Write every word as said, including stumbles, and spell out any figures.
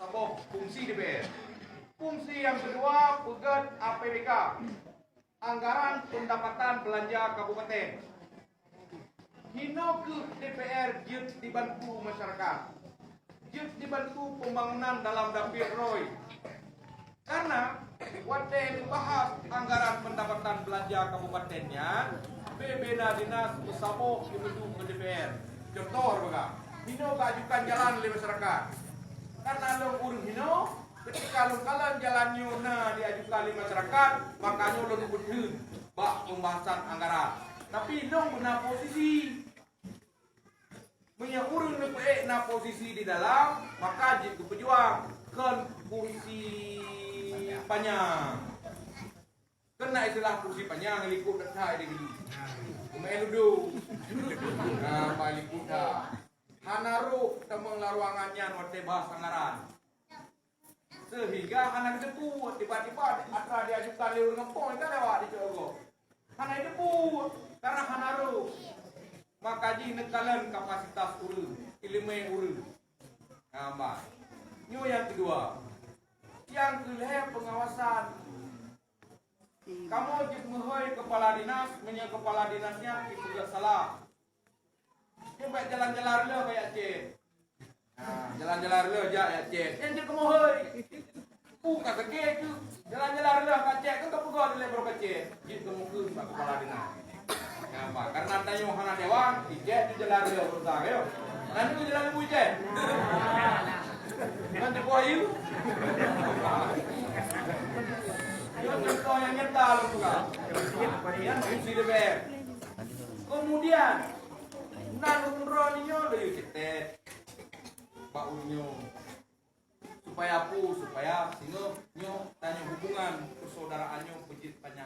saboh fungsi D P R. Fungsi nyang keudua, peugét A P B K, Anggaran Pendapatan Belanja Kabupaten. Hinoe kheueh D P R jeuet dibantu masyarakat, jeuet dibantu pembangunan dalam dapil roi. Karena watée neubahas anggaran pendapatan belanja kabupaten nyan, bubena dinas meusaboh jimeunyoe keu D P R. Contoh, beuga, hinoe geuajukan jalan lé masyarakat. Karena lôn ureuëng hinoe, ketika lôn kalon jalan nyoe na diajukan lé masyarakat, maka nyoe lôn beutheun bak pembahasan anggaran. Tapi lôn beuna posisi. Meunyoe ureuëng neupeuék na posisi di dalam, maka jeuet geupeujuang, kon kursi panyang. Kon na istilah kursi panyang, likot that hai di gulu. Keumaén ludu. Nah, ba likot that. Hana rôh tamong lam ruangan nyan watée bahas anggaran. Sehingga hana geuteupeue, tiba-tiba atra diajukan lé ureuëng gampông ka lewat di Cok Ogob. Hana geuteupeue, karena hana rôh. Maka jih neukalon kapasitas ureuëng, ileumé ureuëng. Nah, bah. Nyoe nyang keudua. Nyang keulhée pengawasan. Kamoe jeuet meuhôi kepala dinas, meunyoe kepala dinas nyan jipeugét salah. Nyoe bak jalan-jalan reuloh jak cét. Ha, jalan-jalan reuloh jak, jak cét. Nyan jeuet keu meuhôi. Peue ka sakét tu. Jalan-jalan reuloh ka cét, kan ka peugah dilée baroe ka cét. Jeuet keu meukeue bak kepala dinas. Nyan bah, karena tanyoe hana dewan, ijeh tu jalan reuloh beureusa, yo. Nanti jalan leubeh ijeh. Kan teupeue ayue. Nyoe contoh nyang nyata lôn peugah. Nyan fungsi D P R. Kemudian, nan ureuëng droeneuh nyoe laju cetet bak ureuëng nyoe. Supaya apa? Supaya singoh nyoe tanyoe hubungan persaudaraan nyoe beujeuet panyang.